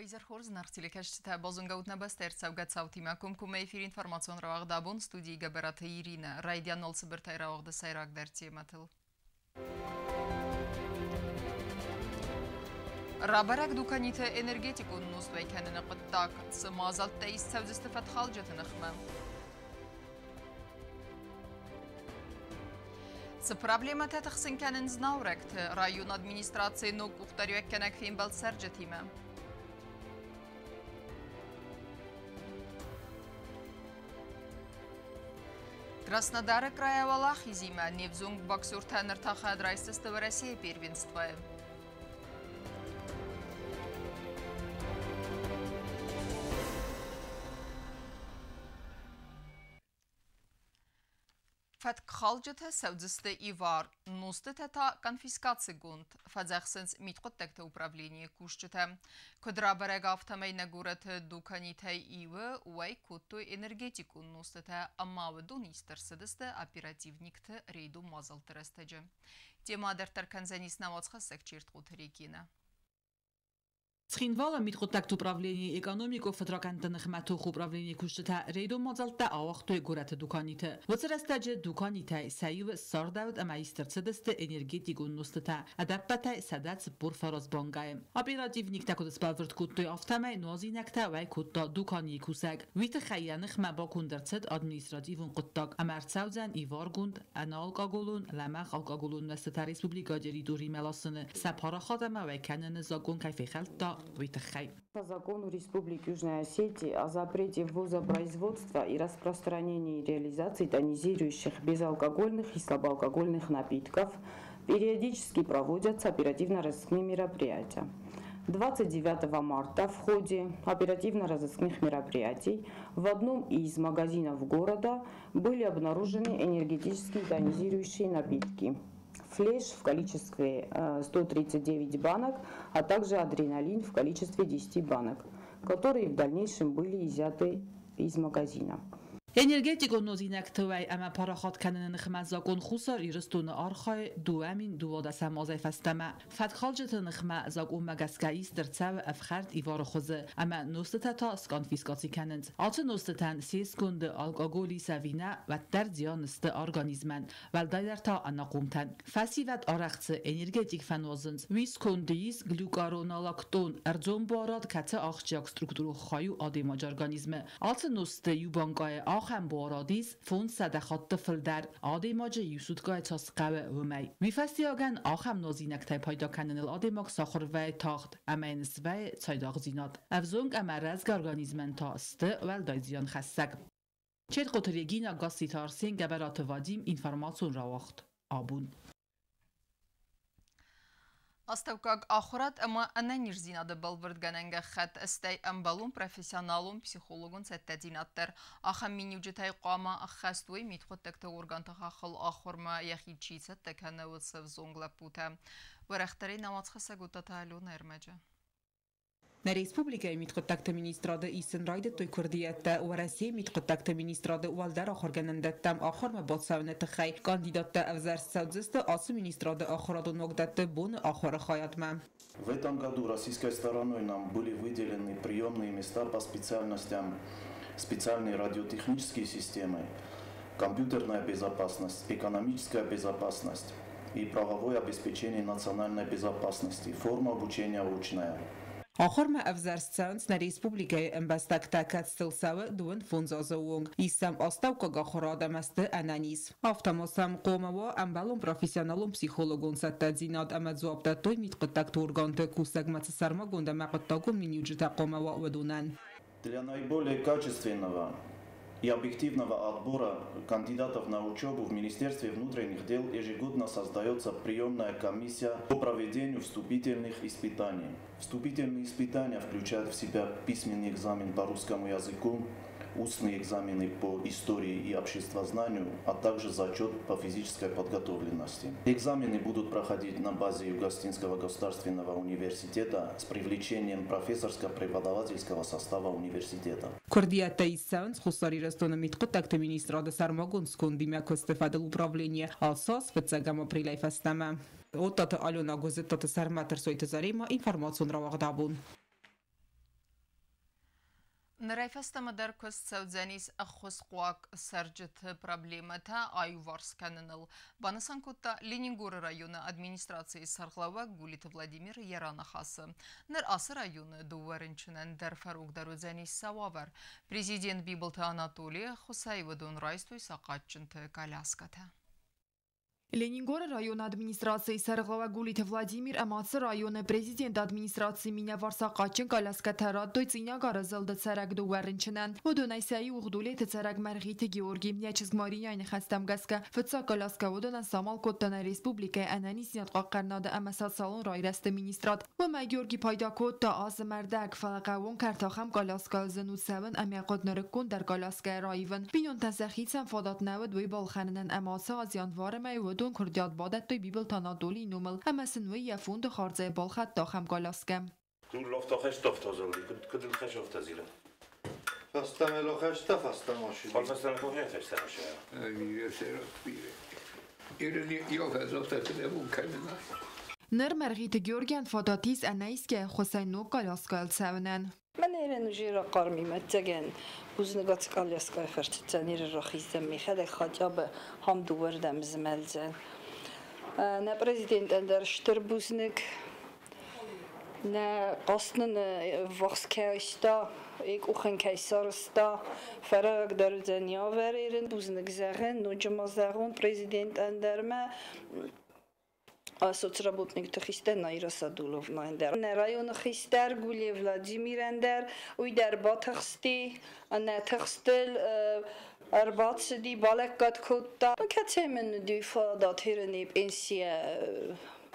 Уӕ хорз, зынаргъ телекӕсджытӕ, базонгӕ нӕ бӕстӕ ӕрцӕугӕ цаутимӕ комкоммӕ эфир информацион рауагъд «Абон», студийы Гӕбӕраты Иринӕ. Райдиан цыбыртӕй рауагъды сӕйрагдӕр темӕтыл. Рабӕрӕг дуканиты энергетикон нозт уӕй кӕныны хъуыддаг. Цы мадзӕлттӕ ист цӕудзысты фӕткхалджыты ныхмӕ? Цы проблемӕтӕ тыхсын кӕнынц знауырӕгты? Районы администрацийы ног къухдариуӕггӕнӕг фембӕлд цӕрджытимӕ. Краснодары крайӕ уӕлахизимӕ не взонг боксертӕ ныр та хӕд райсдзысты Уӕрӕсейы первенствойы. Фӕткхалджытӕ цӕудзысты ивар, нозтытӕ та конфискацигонд, фӕдзӕхсынц мидхъуыддӕгты управленийы кусджытӕ. Куыд рабӕрӕг, афтӕмӕй нӕ горӕты дуканитӕй иуы уӕй кодтой энергетикон нозтытӕ ӕмӕ уыдон ист ӕрцыдысты оперативникты рейдон мадзӕлтты рӕстӕджы. Темӕ дарддӕр кӕндзӕнис нӕ уацхӕссӕг Чертхъоты Регинӕ. Цхинвалы мидхъуыддӕгты управленийы экономикон фыдракӕндты ныхмӕ тохы управленийы кусджытӕ рейдон мадзӕлттӕ ауагътой горӕты дуканиты. Уыцы рӕстӕджы дуканитӕй сӕ иуы ссардӕуыд ӕмӕ ист ӕрцыдысты энергетикон нозтытӕ, ӕдӕппӕтӕй 140 бангайы. Оперативниктӕ куыд сбӕлвырд кодтой, афтӕмӕй нуазинӕгтӕ уӕй кодта дуканийы кусӕг. Уый тыххӕй йӕ ныхмӕ баконд ӕрцыд административон хъуыддаг ӕмӕ ӕрцӕудзӕн иваргонд ӕнӕалкоголон, лӕмӕгъ алкоголон нозтытӕ республикӕйы территоримӕ ласыны, сӕ парахат ӕмӕ уӕй кӕныны закон кӕй фехӕлдта, уый тыххӕй. По закону Республики Южная Осетия о запрете ввоза, производства и распространения и реализации тонизирующих безалкогольных и слабоалкогольных напитков периодически проводятся оперативно-розыскные мероприятия. 29 марта в ходе оперативно-розыскных мероприятий в одном из магазинов города были обнаружены энергетические тонизирующие напитки. Флеш в количестве 139 банок, а также адреналин в количестве 10 банок, которые в дальнейшем были изъяты из магазина. Энергетикон нуазинӕгты уӕй ӕмӕ парахат кӕныны ныхмӕ закон Хуссар Ирыстоны архайы 2012 азӕй фӕстӕмӕ. Фӕткхалджыты ныхмӕ закъонмӕ гӕсгӕ ист ӕрцӕуы ӕфхӕрд ивары хуызы ӕмӕ нозтытӕ та сконфискаци кӕнынц. Ацы нозтытӕн се сконды алкоголь ис ӕви нӕ, уӕддӕр зиан сты организмӕн, уӕлдайдӕр та ӕнахъомтӕн. Фӕсивӕд арӕх цы энергетик фӕнуазынц, уый сконды ис глюкаронолактон ӕрдзон буарад, кӕцы ахсджиаг структурон хай у адӕймаджы организмы. Ацы нозты иу банкъайы ахӕм буарад ис 500 хатты фылдӕр, адӕймаджы иу суткӕйы цас хъӕуы, уымӕй. Уый фӕстиуӕгӕн ахӕм нуазинӕгтӕй пайда кӕныныл адӕймаг сахуыр вӕййы тагъд ӕмӕ йын свӕййы цайдагъдзинад. Ӕвзонг ӕмӕ рӕзгӕ организмӕн та сты уӕлдай зианхӕссӕг. Четхъоты Регина, Гасситы Арсен, Гӕбӕраты Вадим, информацион рауагъд «Абон». Астӕуккаг ахуырад ӕмӕ ӕнӕниздзинады бӕлвырдгӕнӕн гӕххӕтт, стӕй ӕмбӕлон профессионалон психологон цӕттӕдзинад дӕр. Ахӕм миниуджытӕй хъуамӕ ӕххӕст уой мидхъуыддӕгты органты хаххыл ахуырмӕ йӕхи чи цӕттӕ кӕны, уыцы ӕвзонг лӕппутӕ. Уӕрӕхдӕрӕй нӕ уацхӕссӕг Уыдтаты Аленӕ ӕрмӕджы. Нӕ республикӕйы мидхъуыддӕгты министрады исын райдыдтой куырдиӕттӕ Уӕрӕсейы мидхъуыддӕгты министрады уӕлдӕр ахуыргӕнӕндӕттӕм ахуырмӕ бацӕуыны тыххӕй. Кандидаттӕ ӕвзӕрст цӕудзысты ацы министрады ахуырадон уагдӕтты боны ахуыры хайадмӕ. В этом году российской стороной нам были выделены приемные места по специальностям специальные радиотехнические системы, компьютерная безопасность, экономическая безопасность и правовое обеспечение национальной безопасности, форма обучения очная. Ахуырмӕ ӕвзӕрст цӕуынц нӕ республикӕйы ӕмбӕстӕгтӕ, кӕцытыл цӕуы 25 азы онг. Ис сӕм астӕуккаг ахуырад ӕмӕ сты ӕнӕниз. Афтӕ ма сӕм хъуамӕ уа ӕмбӕлон профессионалон психологон цӕттӕдзинад ӕмӕ дзуапп дӕттой мидхъуыддӕгты органты кусӕгмӕ цы сӕрмагонд ӕмӕ хъуыддагон миниуджытӕ хъуамӕ уа, уыдонӕн. Для наиболее качественного и объективного отбора кандидатов на учебу в Министерстве внутренних дел ежегодно создается приемная комиссия по проведению вступительных испытаний. Вступительные испытания включают в себя письменный экзамен по русскому языку, устные экзамены по истории и обществознанию, а также зачет по физической подготовленности. Экзамены будут проходить на базе Юго-Осетинского государственного университета с привлечением профессорско-преподавательского состава университета. Куырдиӕттӕ ист цӕуынц Хуссар Ирыстоны мидхъуыддӕгты министрады сӕрмагонд скондимӕ куысты фӕдыл управленийы ацы аз фыццӕгӕм апрелӕй фӕстӕмӕ. Оттаты Алена, Гуызыттаты Сӕрмӕт, Ӕрсойты Заремӕ, информацион рауагъд «Абон». Нырӕй фӕстӕмӕ дӕр куыст цӕудзӕнис ӕххуысхъуаг цӕрджыты проблемӕтӕ аиуварс кӕныныл, банысан кодта Ленингоры районы администрацийы сӕргълӕууӕг Гулиты Владимир йӕ раныхасы. Ныр ацы районы дыууӕ рынчынӕн дӕр фӕрогдӕр уыдзӕнис сӕ уавӕр. Президент Бибылты Анатолийы ӕххуысӕй уыдон райстой сахъатджынты коляскӕтӕ. Ленингоры районы администрацийы сӕргълӕууӕг Гулиты Владимир ӕмӕ ацы районы президенты администрацийы минӕвар сахъатджын коляскӕтӕ радтой Цъинагары зылды цӕрӕг дыууӕ рынчынӕн. Уыдонӕй сӕ иу Гъдулеты цӕрӕг Мӕргъиты Георги. Йӕ чызг Маринӕйы ныхӕстӕм гӕсгӕ, фыццаг коляскӕ уыдонӕн самал кодта нӕ республикӕйы ӕнӕниздзинад хъахъхъӕнынады ӕмӕ социалон райрӕзты министрад. Уымӕй Георги пайда кодта азы мӕрдӕг, фӕлӕ хъӕууон кӕрты ахӕм коляскӕйыл зын у цӕуын ӕмӕ хъуыд нырыккондӕр коляскӕйӕ раивын. Бинонтӕн сӕхицӕн фадат нӕ уыд уый балхӕнынӕн ӕмӕ ацы аз январы мӕйы уыдон куырдиат бадӕттой Бибылты Анатолийы номыл ӕмӕ сын уый йӕ фонды хардзӕй балхӕдта ахӕм коляскӕ. Ныр Мӕргъиты Георгийӕн фадат ис ӕнӕисгӕ ӕххуысӕй ног коляскӕйыл цӕуынӕн. Мӕнӕ уже рахъарми мӕццӕгӕн бузныг коляскӕйы фӕрцыцӕн иры рахиздзӕн михӕдӕг хотя бы хам дыууӕрдӕм змӕлдзӕн. Нӕ президентӕн дӕр стыр бузныг. Нӕ хъаст нын ввахс кӕй айста, йӕ къухӕн кӕй сарӕзта, фӕрӕвӕгдӕр уыдзӕн уавӕр бузныг зӕгъын, ноджы ма зӕгъон президентӕн дӕр мӕ соцработникты хистӕр Наира Садуловнайӕн дӕр. Нӕ районы хистӕр Гулев Владимирӕн дӕр, уый дӕр батыхсти, нӕ тыхстыл ӕрбацыди, балӕггад кодта. Кӕцӕй мын уыди фадат херыны пенсийӕ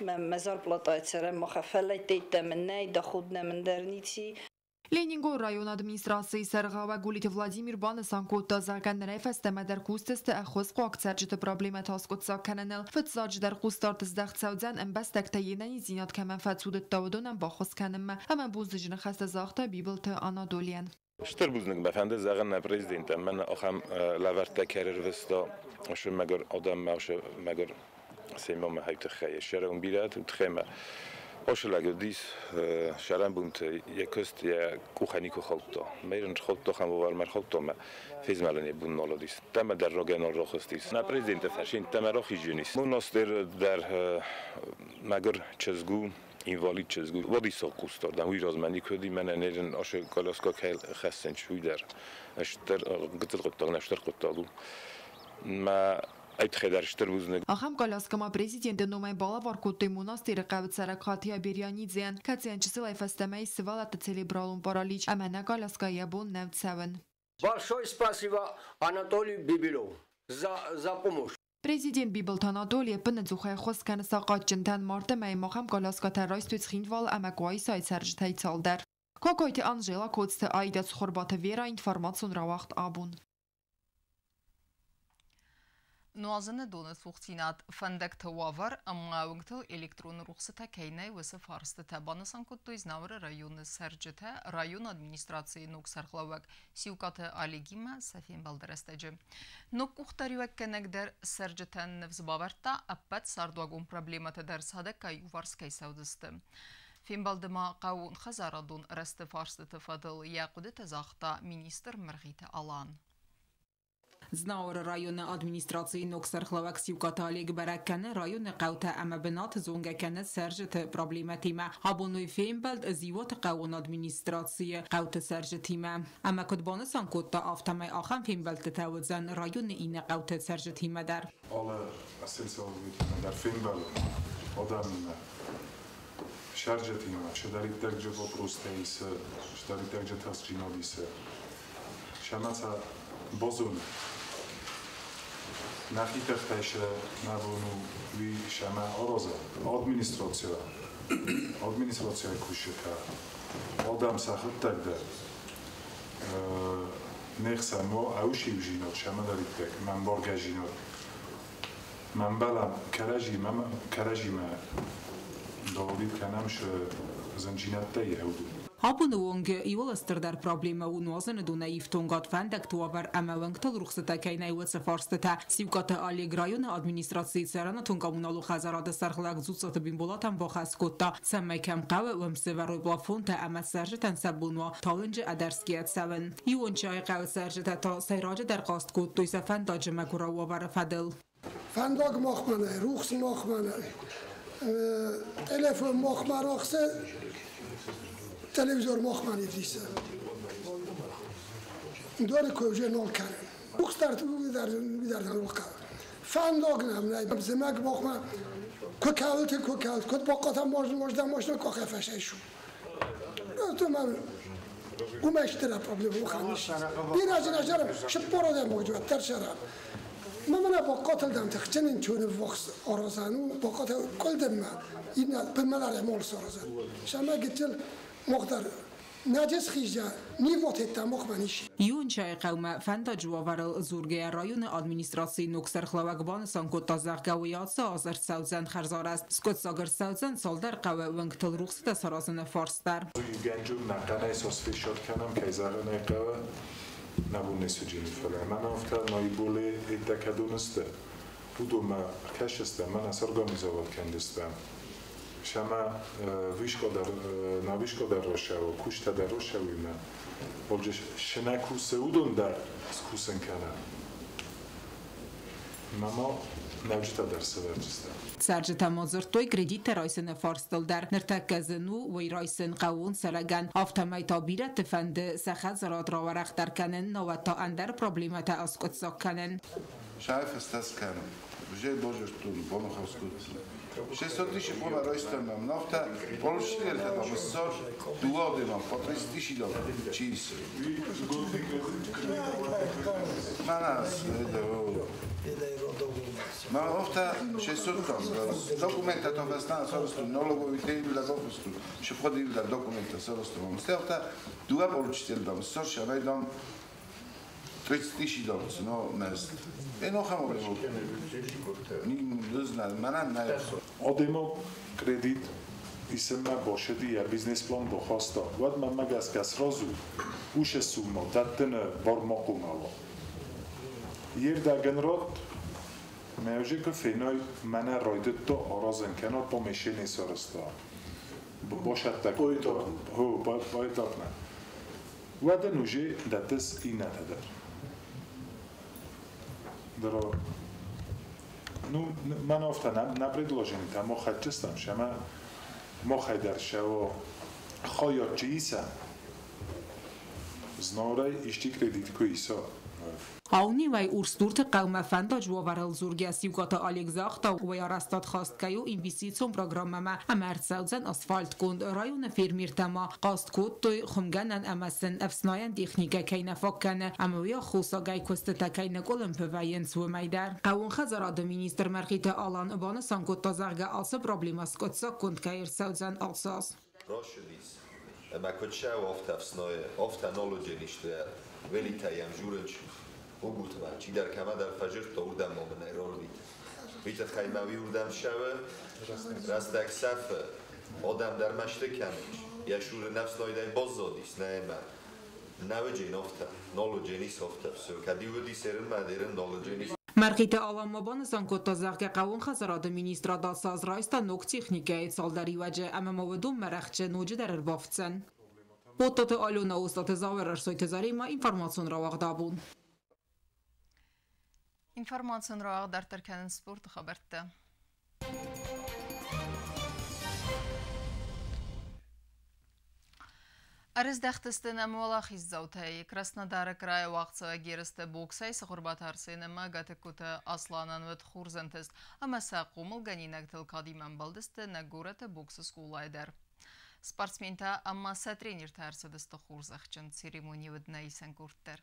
мӕ зарплатӕйы цӕрӕн махӕ фӕллӕйттӕ мын нӕй, доход нӕ мын дӕр ницы. Ленингоры районы администрацийы сӕргълӕууӕг Гулиты Владимир банысан кодта, зӕгъгӕ, нырӕй фӕстӕмӕ дӕр кусдзысты ӕххуысхъуаг цӕрджыты проблемӕтӕ аскъуыддзаг кӕныныл. Фыццаджыдӕр хъусдард здӕхт цӕудзӕн ӕмбӕстӕгтӕ йе нӕниздзинад кӕмӕн фӕцудыдта, уыдонӕн баххуыс кӕнынмӕ ӕмӕ бузныджы ныхӕстӕ загъта Бибылты Анатолийӕн. Стыр бузныг мӕ фӕнды зӕгъын нӕ президентӕн, мӕн ахӕм лӕвӕрттӕ кӕй ӕрвыста, ӕсы мӕгуыр адӕммӕ, ӕсы мӕгуыр семамӕ хай тыххӕй. Ссарӕм бирӕ тыххӕй мӕ Ошо лӕг уыдис сӕрӕнбонты йӕ куыст йӕ къухӕй никуы хаудта. Мӕ схаудта ахӕм уавӕрмӕ ӕрхаудта ӕмӕ фезмӕлын йӕ бон нал уыдис. Тӕмӕ дӕр рагӕй нал рахызтис. Нӕ президенты фӕсидт ӕмӕ рахизджын ис. Монастыр дӕр мӕгуыр чызг у, инвалид чызг у. Уадиссаг хъусдард уый размӕ никуы уыди, мӕнӕ нерын ашы коляска кӕй хӕссынц, уый дӕр стыр гыццыл хъуыддаг нӕ стыр хъуыддаг у. Мӕ стыр бузныг. Ахӕм коляскӕ ма президенты номӕй балӕвар кодтой монастыры хъӕуы цӕрӕг Хатиа Берианидзейӕн, кӕцыйӕн чысылӕй фӕстӕмӕ ис сывӕллӕтты церебралон паралич ӕмӕ нӕ коляскӕйы йӕ бон нӕу цӕуын. Большое спасибо Анатолию Бибилову за помощь. Президент Бибылты Анатолий ӕппынӕдзухӕй ӕххуыс кӕны сахъатджынтӕн. Марты мӕйы махӕм коляскӕтӕ райстой Цхинвал ӕмӕ Къуайсайы цӕрджытӕй цалдӕр. Кокойты Анжела, Коцты Аида, Цхуырбаты Вера, информацион рауагъд «Абон». Нуазыны доны цухдзинад, фӕндӕгты уавӕр ӕмӕ уынгтыл электроны рухсытӕ кӕй нӕй, уыцы фарстытӕ банысан кодтой Знауыры районы цӕрджытӕ районы администрацийы ног сӕргълӕууӕг Сиукъаты Олегимӕ сӕ фембӕлды рӕстӕджы. Ног къухдариуӕггӕнӕг дӕр цӕрджытӕн ныфс бавӕрдта, ӕппӕт цардуагон проблемӕтӕ дӕр цадӕггай иуварс кӕй цӕудзысты. Фембӕлды ма хъӕууон хӕдзарадон рӕзты фарстыты фӕдыл йӕ хъуыдытӕ загъта министр Мӕргъиты Алан. Знауыры районы администрацийы ног сӕргълӕууӕг Сиукъаты Олег бӕрӕг кӕны районы хъӕутӕ ӕмӕ бынаты зонгӕ кӕны цӕрджыты проблемӕтимӕ. Абон уый фембӕлд Зиуаты хъӕууон администрацийы хъӕуты цӕрджытимӕ. Ӕмӕ куыд банысан кодта, афтӕмӕй ахӕм фембӕлдтытӕ уыдзӕн районы иннӕ хъӕуты цӕрджытимӕ дӕр. Алы сельсоветимӕ дӕр фембӕлын адӕмимӕ, цӕрджытимӕ, чидӕриддӕр вопростӕ исы, чидӕриддӕр тасдзинад исы. Сӕмӕ сӕ базоны. Нӕхи тыхтӕй сӕ нӕ бон у уый сӕмӕ араза. Администрацийы кусджытӕ, адӕм сӕхӕдӕг дӕр не хсӕн ма ӕвсиудзинад сӕмӕдӕриддӕр мӕнбаргӕдзинад. Мӕнбӕлӕм кӕрӕдзимӕ давид кӕнӕм сӕ зындзинӕдтӕй ӕвду. Абоны онг иууыл стырдӕр проблемӕ у нуазыны донӕй ифтонгад, фӕндӕгты уавӕр ӕмӕ уӕнгтыл рухсытӕ кӕй нӕй, уыцы фарстытӕ. Сиукъаты Олег районы администрацийы цӕрӕнуатон-коммуналон хӕдзарады сӕргълӕууӕг Дзуццаты Бимболатӕн бахӕс кодта, цӕмӕй кӕм хъӕуы, уым сӕвӕрой плафонтӕ ӕмӕ цӕрджытӕн сӕ бон уа талынджы ӕдӕрсгӕйӕ цӕуын. Иончайы хъӕуы цӕрджытӕ та сӕйраджыдӕр хъаст кодтой сӕ фӕндаджы мӕгуырау уавӕры фӕдыл. Фӕндаг махмӕ нӕй, рухс махмӕ нӕй, телефон махмӕ рахсы, телевизор махмӕ нидисы. Дори көвже нол кӕнын. Рухс дӕр дӕр хъӕуы. Фӕндаг нӕм нӕй, зымӕг махмӕ куы кӕуылты, куы кӕуылты, куыд бахъатам можда къахӕй фӕсайшу. Уымӕй стыр проблема уханис. Бирӕ зыназарам, шыппорадӕм уӕддӕр сарам. Мамана баққатылдан тахчанин чөне вахс аразану баққата көлдемма инна пымалар молс аразан. Шама гитчел мохтар наджес хижа ни вот это мохманиш. Иончайы хъӕумӕ фӕндаджы уавӕрыл дзургӕйӕ районы администрацийы ног сӕргълӕууӕг банысан кодта, зӕгъгӕ, уый ацы аз ӕрцӕудзӕн хӕрзарӕзт. Скъуыддзаг ӕрцӕудзӕн цалдӕр хъӕуы уӕнгтыл рухсытӕ саразыны фарст дӕр. Гӕнджын нӕхъӕнӕй сосфешот кӕнӕм, кӕй зӕгъын ӕй хъӕуы, нӕ бон не суджини, фӕлӕ мӕн афтӕ наиболее érdekедонысты. Уыдонмӕ ӕркӕсдзыстӕм, мӕнӕ сорганизовать кӕндзыстӕм. Шама вишкодар на вишкодар рошаво, куштадар рошавима. Олже шена кусе уыдон дӕр скусын кӕнӕм. Мама нӕуджытӕ дӕр сӕвӕрдзыстӕм. Цӕрджытӕ ма дзырдтой кредиттӕ райсыны фарстыл дӕр. Ныртӕккӕ зын у уый райсын хъӕууон цӕрӕгӕн. Афтӕмӕй та бирӕты фӕнды сӕ хӕдзарад рауӕрӕхдӕр кӕнын, науӕд та ӕндӕр проблемӕтӕ аскъуыддзаг кӕнын. Шайфестас кӕнын. Уже божестун, бонухавскут. 600 тысячи пола ройстам нафта, получили там сор, дуодема, по 30 тысяч чис. Манас, Ma ofta 600 там, документа то вестан соросту, налоговый дейбила допусту, шефходил документа соросту. Мстевта дуа получил там сор, шавай дам 30 тысяч долларов, но мест. Одемо кредит ისემა ბოშედია ბიზნეს-პლან ბოხოსტო. ვად მამაგას გასროზუ უშე სუმო დატნ ბორმოყუმავო. Երդագնրոտ მეოჟიკը ფენოი მანა როიდტო ოროზენ კენო პომეშენი სოროსტო. ბოშატა ჰო პოეტოპნა. ვადენ უჟე დატეს ინათადარ. Дро ну მან ოფთა на предложение та მოხაჭესტამ შამა მოხაიდარ შავო ხოიოჩი ისა ზნორაი იშტი კრედიტ ქუისო. Აუნივაი ურსდურთը ყავმა ფანდაჯ უავარელ ზურგია სიუკატა ალეგ ზახტა უე არასტად ხასტკაიო ინვესტიციონ პროგრამამა ამერცავძენ ასფალტკუნდ რაიონը ფერმერთამა ყასტკოტტოი ხუმგანან ამასენ აფსნაიან ტექნიკა კაინაფაკკანა ამავია ხუსაგაი კუსტთა კაინა კოლემპევაიენც უემაიდარ ყავუნ ხაზარადը მინისტր მარხიტა ალან ბანასან კოტტა ზაღგა ალსა პრობლემას კოტსა კუნდკაირცავძენ ალსას როშდის მაკოჩა ოფთაფსნოე ოფთანოლოჯენიშტე ველითაიამ ჟურენჩ უგუთმა ჩიდარ კამადარ ფაჟერ ტოურდა მომნე როლვით ვიტა ხაიმავი ურდამ შავე რასდაქსაფ ოდამ დარმაშტე კამეჩ იაშურ ნაფსნოიდაი ბოზოდის ნაემა ნავეჯენ ოფთა ნოლოჯენის ოფთაფს კადიუდის ერენ მადერენ ნოლოჯენის Მარხიტა ალანმა ბანასან კოტტა ზაღგა ყავუნ ხაზარადը მინისტრად ალსას რაისტა ნოქ ტექნიკაი ცალდარ ივაჯე ამამოვედუმ მერახჩე ნოჯი დარ რბავცენ Ოტტოტე ალონა ოსტატე ზავერ არსოյթե ზარიმა ინფორმაციონ რავაღდაბուն. Информацион рауагъдарддӕр кӕнынц спорты хабӕрттӕ. Ӕрыздӕхтысты нӕм уӕлахиздзаутӕй. Краснодары крайы уагъдцӕуӕг ерысты боксӕй Цыхуырбаты Арсен ӕмӕ Гатыгкоты Асланӕн уыд хорз ӕнтыст, ӕмӕ сӕ хъомылгӕнинӕгтыл кадимӕ ӕмбӕлдысты нӕ горӕты боксы скъолайы дӕр. Спортсментӕ ӕмӕ сӕ тренертӕ ӕрцыдысты хорзӕхджын. Церемони уыд нӕ исӕн къорд дӕр.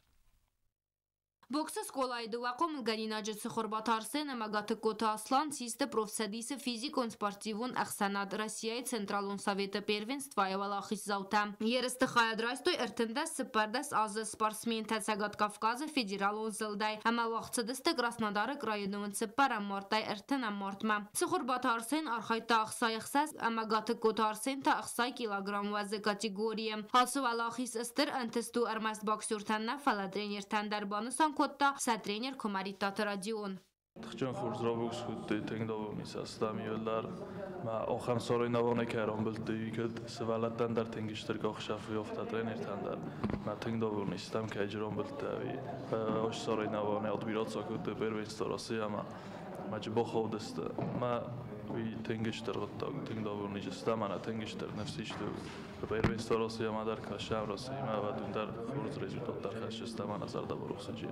Боксы скъолайы дыууӕ хъомылгӕнинаджы Цыхуырбаты Арсен ӕмӕ Гатыгкоты Аслан систы профцӕдисы физикон-спортивон ӕхсӕнад Россияйы Централон Советы первенствойы уӕлахиздзаутӕ. Ерысты хайад райстой 34 азы спортсментӕ Цӕгат Кавказы федералон зылдӕй ӕмӕ уагъд цыдысты Краснодары крайы 4 мартӕй 30 мартмӕ. Цыхуырбаты Арсен архайдта 66 ӕмӕ Гатыгкоты Арсен та 60 килограмм уӕзы категорийы. Ацы уӕлахиз стыр ӕнтыст у ӕрмӕст боксертӕн нӕ, фӕлӕ тренертӕн дӕр, банысан кодта сӕ тренер Куымӕридтаты Родион. Тыхджын хорз рабокс кодтой, тынг довольны стӕм иууылдӕр. Мӕ ахӕм соревновани кӕй рамбылдтой, кӕд сывӕллӕттӕн дӕр тынг стыр къахсӕф уый, тренертӕн дӕр. Мӕ тынг довольны стӕм, кӕй рамбылдтой. Ос соревновани отбираться кодтой первенство России ӕмӕ мӕ бахаудысты. Мӕ уый тынг стыр хъуыддаг, тынг довольны стӕм, ӕмӕ тынг стыр ныфс исты первенство России ӕмӕ дӕр кӕсӕм Россиимӕ, уӕд уым дӕр хорз результат дӕр хӕсдзыстӕм ӕмӕ зӕрдӕбарухсыджы.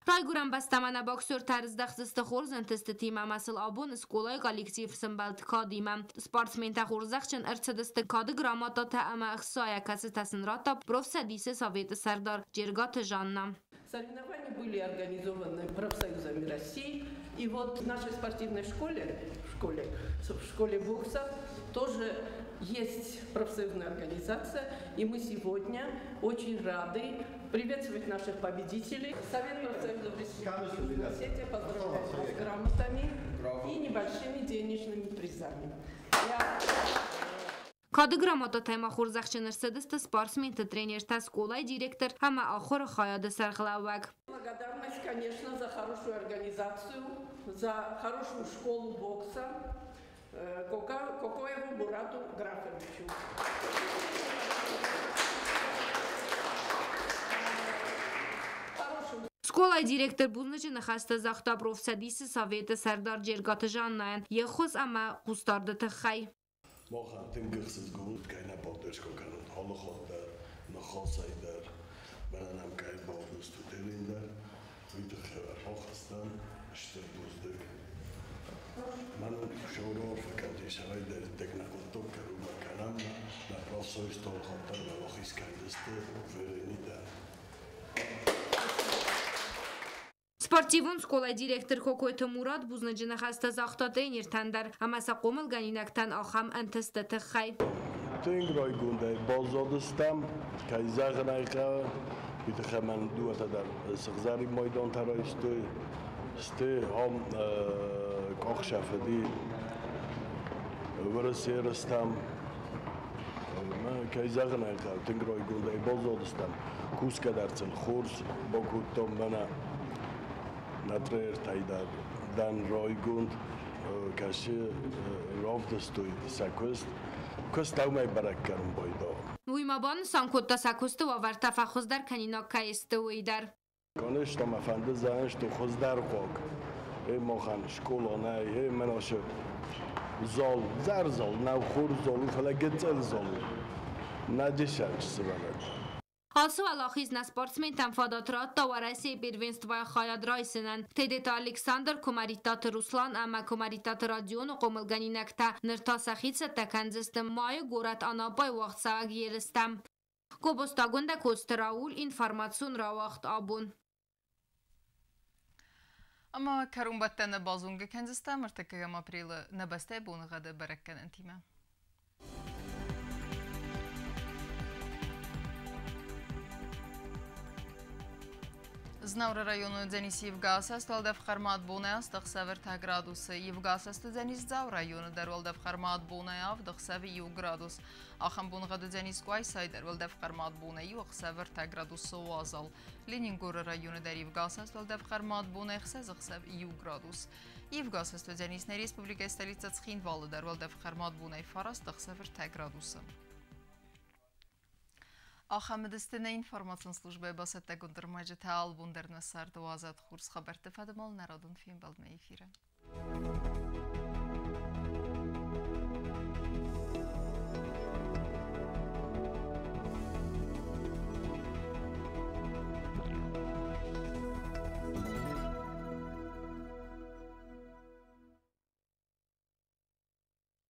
Райгуырӕн бӕстӕмӕ нӕ боксертӕ ӕрыздӕхдзысты хорз ӕнтыстытимӕ ӕмӕ сыл абон скъолайы коллектив сӕмбӕлд кадимӕ. Спортсментӕ хорзӕхджын ӕрцыдысты кады грамотатӕ ӕмӕ ӕхцайӕ, кӕцытӕ сын радта профцӕдисы советы сӕрдар Джергаты Жанна. Соревнования были организованы профсоюзами России. И вот в нашей спортивной школе, в школе бокса тоже есть профсоюзная организация. И мы сегодня очень рады приветствовать наших победителей. Совет профсоюзов Республики Южная Осетия поздравляет вас с грамотами и небольшими денежными призами. Я Кады грамотатӕй ма хорзӕхджын ӕрцыдысты спортсменты тренертӕ, скъолайы директор ӕмӕ ахуыры хайады сӕргълӕууӕг. Благодарность, конечно, за хорошую организацию, за хорошую школу бокса Кокоеву Мурату Графовичу. Хорошую Скъолайы директор бузныджы ныхӕстӕ загъта профцӕдисы советы сӕрдар Джергаты Жаннайӕн йе ххуыс ӕмӕ хъусдарды тыххӕй. Махӕн тынг ӕхсызгон, кӕй нӕ поддержка кӕнут алы хатт дӕр, ныхасӕй дӕр, мӕнӕ нӕм кӕй бавдыстут дӕр, уый тыххӕй рахызтӕн стыр бузныг. Мӕнӕн шоурорфа кӕнти сӕрӕй дӕр иттӕг нӕ хъуыддаг кӕронмӕ кӕнӕм, нӕ профсоюзты алы хатт дӕр уӕлахиз кӕндзысты, уверен дӕн. Спортивон скъолайы директор Кокойты Мурат бузныджы ныхӕстӕ загъта тренертӕн дӕр ӕмӕ сӕ хъомылгӕнинӕгтӕн ахӕм ӕнтысты тыххӕй. Тынг райгондӕй баззадыстӕм, кӕй зӕгъын ӕй хъӕуы, уый тыххӕй мӕн дыууӕтӕ дӕр сыгъзӕрин майдантӕ райстой. Сты ам къахсӕфыди Уӕрӕсейы ерыстӕм. Кӕй зӕгъын ӕй хъӕуы, тынг райгондӕй баззадыстӕм. Кусгӕ дӕр сын хорз бакодтам мӕнӕ нӕ тренертӕй дӕр дӕн райгонд, кӕцы равдыстой сӕ куыст. Куыст уымӕй бӕрӕг кӕнын байдаа. Уый ма банысан кодта, сӕ куысты уавӕртӕ фӕхуыздӕр кӕнинаг кӕй сты, уый дӕр. Конечно, мӕ фӕнды зӕгъын, что хуыздӕрхъуаг. Махӕн скъола нӕй, мӕнӕ зал, зӕр зал, нӕу хорз зал у, фӕлӕ гыццыл зал у. Нӕ диссаджы сывӕллӕттӕ. Ацы уӕлахиз нӕ спортсментӕн фадат радта Уӕрӕсейы первенствойы хайад райсынӕн. Тедеты Александр, Куымӕридтаты Руслан ӕмӕ Куымӕридтаты Родионы хъомылгӕнинӕгтӕ ныр та сӕхи цӕттӕ кӕндзысты майы горӕт Анапайы уагъдцӕуӕг ерыстӕм. Гобозты Агуындӕ, Коцты Рауль, информацион рауагъд «Абон». Ӕмӕ кӕронбӕттӕны базонгӕ кӕндзыстӕм 3 апрелы нӕ бӕстӕйы боныгъӕды бӕрӕггӕнӕнтимӕ. Знауыры районы уыдзӕнис ивгӕасӕст, уӕлдӕф хъӕрмад бонӕй 8 ӕхсӕвы 3 градусы. Ивгӕасӕст уыдзӕнис Дзауы районы дӕр, уӕлдӕф хъӕрмад бонӕй 7 ӕхсӕвы 1 градус. Ахӕм боныгъӕд уыдзӕнис Къуайсайы дӕр, уӕлдӕф хъӕрмад бонӕй 1 ӕхсӕвы 3 градусы уазал. Ленингоры районы дӕр ивгӕасӕст, уӕлдӕф хъӕрмад бонӕй 6 ӕхсӕв 1 градус. Ивгӕасӕст уыдзӕнис нӕ республикӕйы столицӕ Цхинвалы дӕр, уӕлдӕф хъӕрмад бонӕй 9 ӕхсӕвы 3 градусы. Ахӕм уыдысты нӕ информацион службӕйы бацӕттӕгонд ӕрмӕджытӕ. Алыбон дӕр нӕ царды уадзӕд хорз хабӕртты фӕдыл нӕ радон фембӕлдмӕ эфиры.